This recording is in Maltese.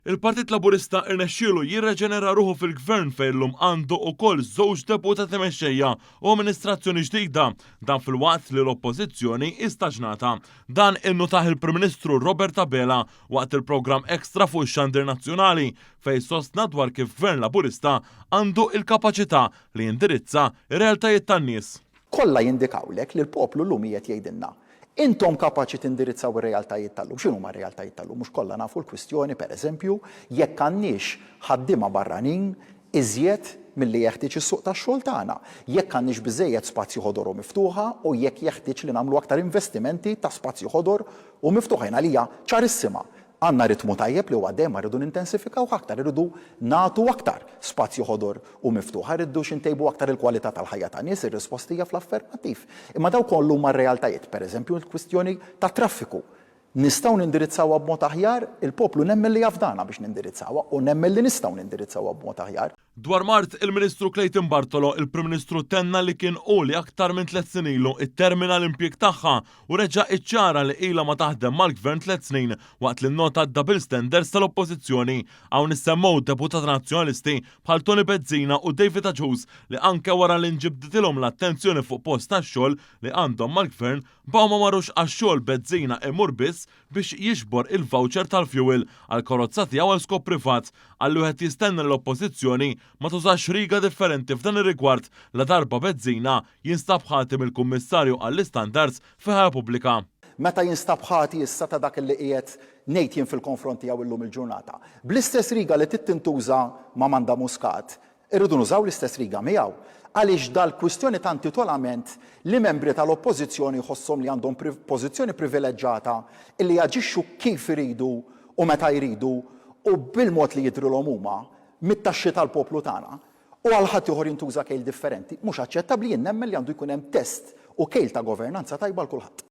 Il-Partit Laburista rnexxielu jirreġenera ruħu fil-Gvern fejn illum għandu ukoll żewġ deputati mexxejja u amministrazzjoni ġdida, dan filwaqt li l-Oppożizzjoni hi staġnata. Dan innutah il-Prim Ministru Robert Abela waqt il-programm Extra fuq ix-xandir nazzjonali fejn sostna dwar kif Gvern Laburista għandu il-kapaċità li jindirizza r-realtajiet tan-nies. Kollha jindikawlek li l-poplu llum qiegħed jgħidilna, Intom kapaċi tindirizzaw ir-realtajiet tal-lum. X'inhuma r-realtajiet tal-lum? Mhux kollha nafu l-kwistjoni, per eżempju, jekk għandniex ħaddiema barranin iżjed milli jeħtieġ is-suq tax-xogħol tagħna, jekk għandniex biżżejjed spazji ħodor u miftuħa u jekk jeħtieġ li nagħmlu aktar investimenti ta' spazji ħodor u miftuħa. Jien għalija ċarissima. Għandna ritmu tajjeb li huwa għaddej imma rridu nintensifikawh aktar, irridu nagħtu aktar spazju ħodor u miftuħ. Irridux intejbu aktar il-kwalità tal-ħajja tan-nies? Ir-risposta hija fl-affermattiv. Imma dawk kollu huma r-realtajiet. Per eżempju, il-kwistjoni tat-traffiku. Nistgħu nindirizzawha b'mod aħjar? Il-poplu nemmen li jafdana biex nindirizzawha u nemmen li nistgħu nindirizzawha b'mod aħjar. Dwar mard il-Ministru Clayton Bartolo, il-Prim Ministru tenna li kien hu li aktar minn tlett snin ilu ttermina l-impjieg tagħha u reġa' iċċara li ilha ma taħdem mal-Gvern tlett snin waqt li nnota d-double standards tal-Oppożizzjoni. Hawn issemmew deputati Nazzjonalisti bħal Toni Bezzina u David Agius li anke wara li nġibditilhom l-attenzjoni fuq post tax-xogħol li għandhom mal-Gvern baqgħu ma marrux għax-xogħol Bezzina imur biss biex jiġbor il-voucher tal-fuel għall-karozza tiegħu għal skop privat, qal li wieħed jistenna li l-Oppożizzjoni ma tużax riga differenti f'dan ir-rigward ladarba Bezzina jinstab ħati mill-Kummissarju għall-Istandards fil-Ħajja Pubblika. Meta jinstab ħati issa ta' dak li qiegħed ngħid jien fil-konfront tiegħu illum il-ġurnata. Bl-istess riga li trid tintuża ma' Amanda Muscat, Irridu nużaw l-istess riga miegħu. Għaliex dal-kwistjoni ta' intitolament li membri tal-Oppożizzjoni jħosshom li għandhom pożizzjoni privileġġata illi jaġixxu kif iridu u meta jridu u bil-mod li jidhrilhom huma, mit-taxxi tal-poplu tagħna, u għal ħaddieħor jintuża kejl differenti, mhux aċċettabbli. Jien nemmen li għandu jkun hemm test u kejl ta' governanza tajba għal kulħadd.